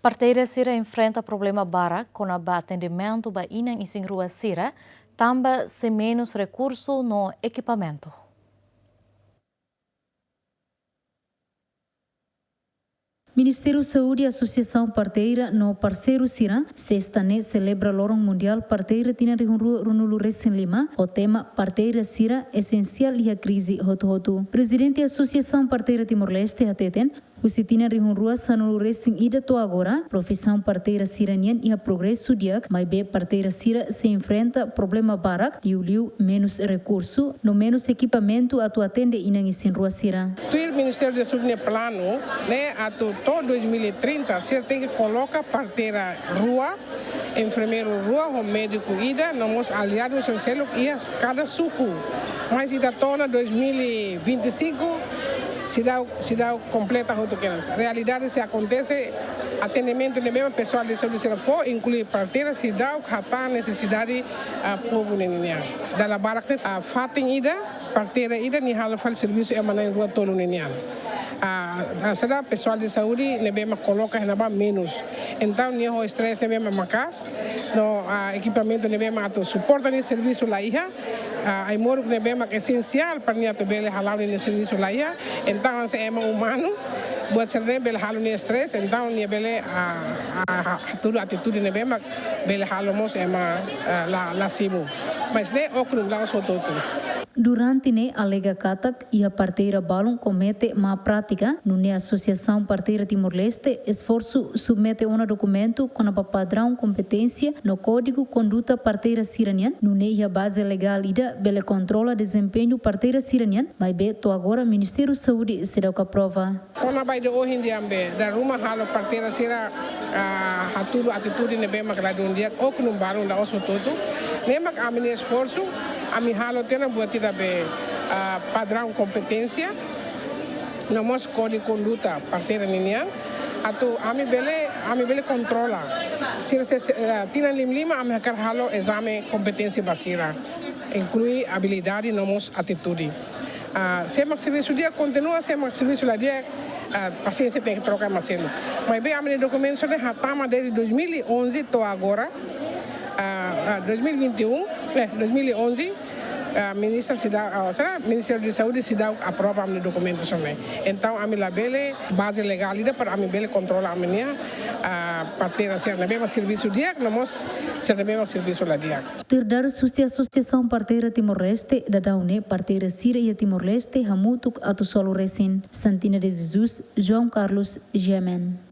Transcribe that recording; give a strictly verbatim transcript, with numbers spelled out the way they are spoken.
Parteira sira enfrenta problema barak kona-ba atendimentu ba inan-isin-rua sira, tanba sei menus rekursu no ekipamentu. Ministériu Saúde, Asosiasaun Parteira no parseiru sira, sesta ne'e selebra Loron Mundiál Parteira tinan rihun rua ruanulu resin lima, ho tema Parteira sira esensiál iha krize hotu-hotu. Prezidente Asosiasaun Parteira Timor-Leste hateten, husi tinan rihun rua sanulu resin ida to'o agora, profisaun parteira sira-nian iha progresu di'ak, maibé parteira sira sei enfrenta problema barak, liuliu menus rekursu no menus ekipamentu atu atende inan-isin-rua sira. Tuir Ministériu Saúde nia planu ne'e atu to'o dois mil e trinta, sira tenke koloka parteira rua, enfermeiru rua ho médiku ida, no mós aliadu sira seluk iha kada suku. Mas ita to'o ona dois mil e vinte e cinco, seidauk, seidauk kompleta hotu kedas. Realidade sei akontese, atendimentu ne'ebé pesoál saúde sira fó, inklui parteira, seidauk hatán nesesidade, ah, povu ne'e nian. Dala barak ne'e, ah, fatin ida, parteira ida nia halo fali servisu ema na'in rua tolu ne'e nian. Ah, ah, sira pesoál saúde ne'ebé mak koloka iha ne'ebá menus. Entaun, nia ho estrés ne'ebé mak maka'as, no, ah, ekipamentu ne'ebé mak atu suporta nia servisu la iha, ah, ai-moruk ne'ebé mak esensiál para nia atu bele hala'o nia servisu la iha. Entaun, hanesan ema umanu, buat sira-ne'e bele halo nia estrés, entaun nia bele, ah, ah, ha-, hatudu atitude ne'ebé mak bele halo mós ema, ah, la, la simu. Mas ne'e oknum, la'ós hotu-hotu. Durante ne'e alega katak iha parteira balun komete má prátika, nune'e Asosiasaun Parteira Timor-Leste esforsu submete ona dokumentu kona-ba padraun kompeténsia no kódigu konduta parteira sira-nian, nune'e iha baze legál ida bele kontrola dezempeñu parteira sira-nian, maibé to'o agora Ministériu Saúde seidauk aprova. Kona-ba ida ohin dehan be, dala ruma halo parteira sira, ah, hatudu atitude ne'ebé mak ladún di'ak, oknum balun, la'ós hotu-hotu. Ne'e mak ami-nia esforsu, ami halo tiha ona buat ida be, ah, padraun kompeténsia, no mós kódigu konduta parteira ninian, atu ami bele, ami bele kontrola. Sira se, se, ah, tinan lima-lima ami hakarak halo ezame kompeténsia ba sira, inklui abilidade no mós atitude. Ah, sé mak servisu di'ak kontinua, sé mak servisu la di'ak, ah, pasiénsia, tenke troka ema seluk. Maibé ami-nia dokumentu ne'e hatama desde dois mil e onze to'o agora, ah, ah, dois mil e vinte e um, eh, dois mil e onze, ah, ministra seidauk, ah, sira, Ministériu Saúde seidauk aprova ami-nia dokumentu sira-ne'e. Entaun, ami labele baze legál ida para ami bele kontrola ami-nia, ah, parteira sira ne'ebé mak servisu di'ak, no mós sira ne'ebé mak servisu la di'ak. Tuir dadus husi Asosiasaun Parteira Timor-Leste, daudaun ne'e parteira sira iha Timor-Leste hamutuk atus ualu resin. Santina de Jesus, João Carlos, G M N.